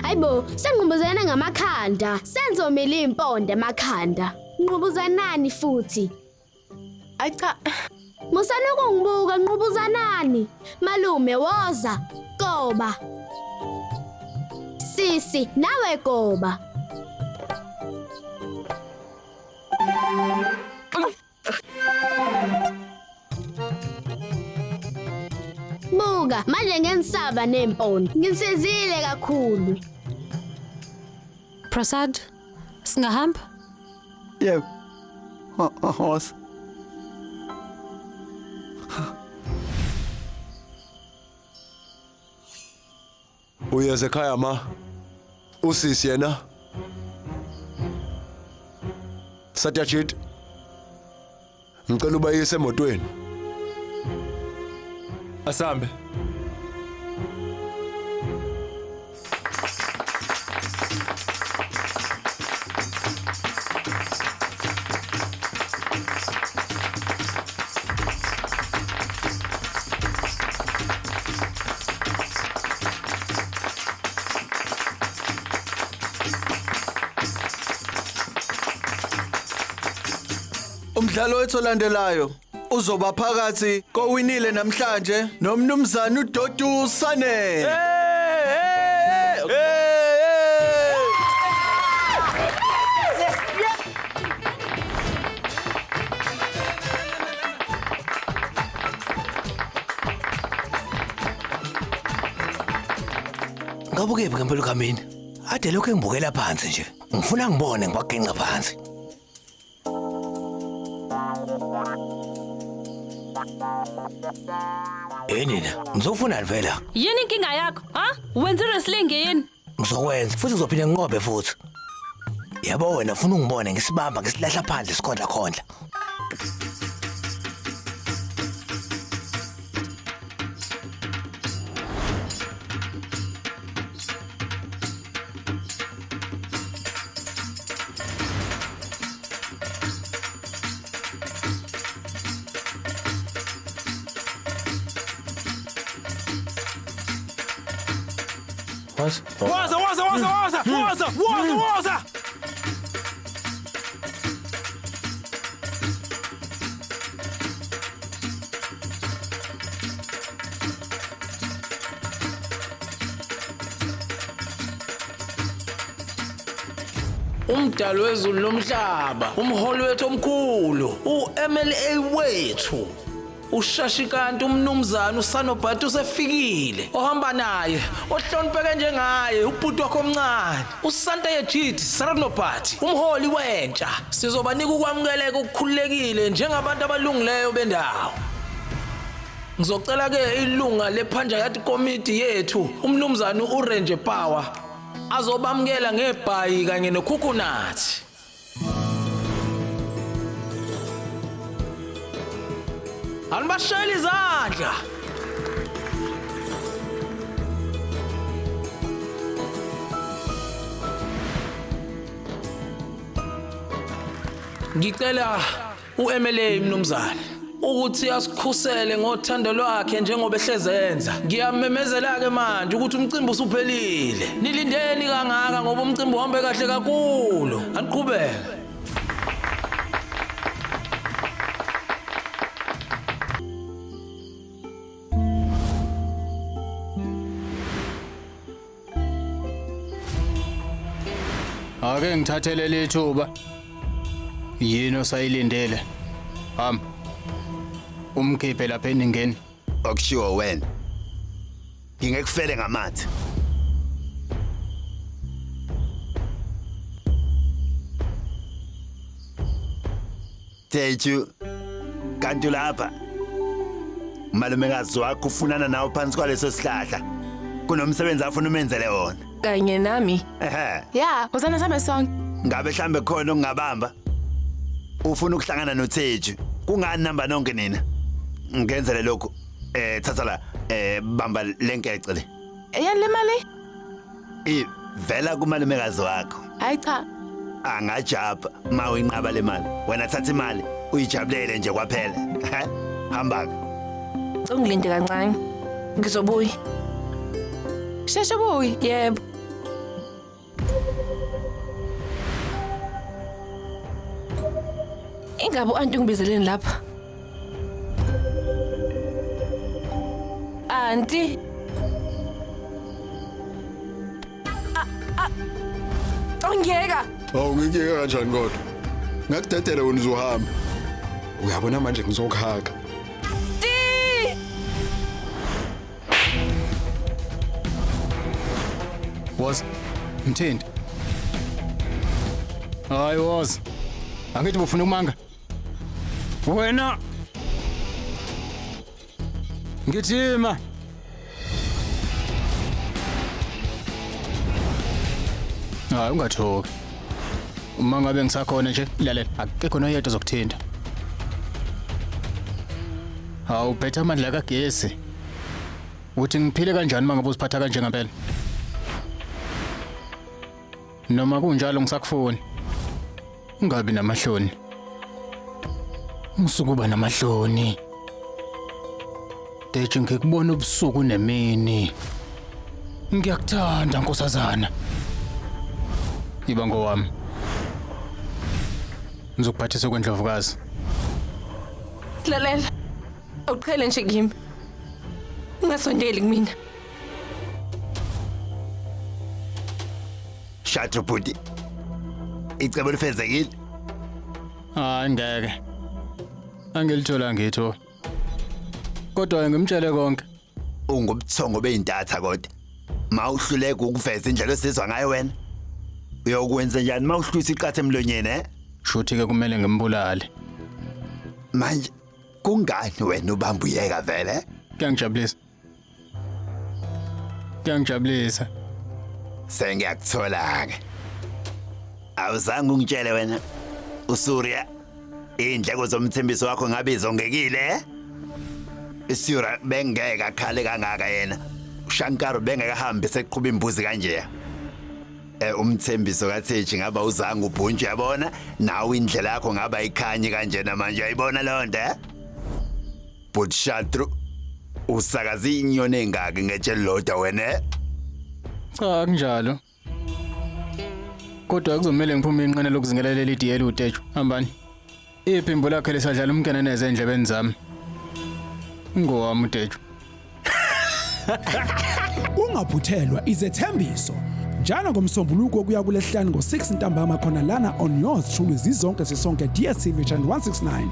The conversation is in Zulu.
Hayibo, sengqubuzana ngamakhanda. Senzomile impondo emakhanda. Nqubuzanani futhi. Ay cha. Musani ukungibuka, nqubuzanani. Malume woza. Goba. Sisi, nawe goba. Buka, manje ngenisaba nempondo. Nginsizile kakhulu. Prasad, singahamba? Yebo. Hosa. Uyeza ekhaya ma. Usisi yena. Satyajit. Ngicela ubayise emotweni. Asambe. Umdlalo wethu olandelayo uzoba phakathi kowinile namhlanje nomnumzane uDodu Sane. Ngabe ukephi ngempela uKamini? Ade lokho engibukela phansi nje. Ngifuna ngibone ngibagenqa phansi. Hey nina, ngizofunani vela? Yini inkinga yakho? Ha? Wenza wrestling yini? Ngizokwenza futhi ngizophinde nginqobe futhi. Yabo wena ufuna ungibone ngisibamba ngisilahla phandle sikhondla khondla. Waza waza waza waza waza waza waza. Umdali wezulu nomhlaba, umholi wethu omkhulu, uMLA wethu. Ushashi kanti umnumzane uSanobhati usefikile. Ohamba naye, ohlonipheke njengaye, ubhuti wakho omncane, uSanta Yejit Saranobhati, umholi wentsha. Sizobanika ukwamukeleka okukhululekile njengabantu abalungileyo bendawo. Ngizocela ke ilunga lePanchayat Committee yethu, umnumzane uRenje Power, azobamukela ngebhayi kanye nokhukhunathi. Anibashayele izandla. Ngicela uMLA mnumzane ukuthi asikhusele ngothando lwakhe njengoba ehlezenza. Ngiyamemezela ke manje ukuthi umcimbi usuphelile. Nilindeni kangaka ngoba umcimbi uhambe kahle kakhulu. Aniqhubeke. Ake ngithathele lethuba. Yini osayilindele? Hamba. Umkhiphe lapha eningeni. Okushiwo wena. Ngingekufele ngamathe. Teju kanti lapha umalumekazi wakho ufunana nawe phansi kwaleso sihlahla kunomsebenzi afuna umenzele wona. Kanye nami. Ehhe. Ya, uzana sambe sonke. Ngabe mhlambe khona okungabamba? Ufuna ukuhlangana noTheju. Kungani namba nonke nina? Ngenzele lokhu. Thatha la bamba lenkece le. Eyani le mali? Ivela kumalumekazi wakho. Hayi cha. Angajabha ma uyinqaba le mali. Wena thatha imali uyijabulele nje kwaphela. Hamba ke. Ungilinde kancane. Ngizobuya. Sheshe buyi. Yebo. Ingabe u-anti ungibizeleni lapha? Anti. Ongiyeka. Awu ngikuyeka kanjani kodwa? Ngakudedela wena uzohamba. Uyabona manje ngizokuhaga. Ti! Woza. Mthindi. Hayi woza. Angithi bufuna ukumanga. Wena. Ngithima. Hayi ungathoki. Uma ngabe ngisakhona nje lalela akekho noyedwa ozokuthinta. Hawu phethe amandla kagesi. Uthi ngiphile kanjani uma ngabe uziphatha kanje ngempela? Noma kunjalo ngisakufuni. Ungabi namahloni. Ngisukuba namahloni. Deje ngikubona ubusuku nemini. Ngiyakuthanda nkosazana. Iba ngowami. Ngizokuphathisa kwendlovukazi. Lalela. Awuqhele nje kimi. Ungasondeli kumina. Shatru bhuti. Icebo lifezekile. Hayi ngeke. Angilithola ngitho. Kodwa ngimtshele konke. Ungubuthongo beyintatha kodwa. Mawuhluleka ukuveza indlela osizwa ngayo wena. Uyokwenza njani mawuhlwisa iqatha emlonyeni eh? Shuthi ke kumele ngimbulale. Manje kungani wena ubamba uyeka vele? Kuyangijabulisa. Kuyangijabulisa. Sengiyakuthola ke. Awuzange ungitshele wena uSurya indleko zomthembiso wakho ngabe izongekile? Isura bengeke akhale kangaka yena. uShankar bengeke ahambe seqhuba imbuzi kanje. Umthembiso kaTheji ngaba uzange ubhuntshe yabona nawe indlela yakho ngaba ikhanyi kanjena manje uyayibona leyo nto eh? But Shatru usakaza inyoni engaki ngetshe lodwa wena eh? Cha kunjalo. Kodwa kuzomela ngiphume inqene lokuzingela leli diyela uTeju. Hambani. Iphimbo lakhe lisadlala umkeneneze endlebeni zami. Ngowami uTeju. Ungaphuthelwa izethembiso. Njalo ngomsombuluko kuya kulesihlanu ngo-6 ntambama khona lana on yours truly zizonke sisonke DStv channel 169.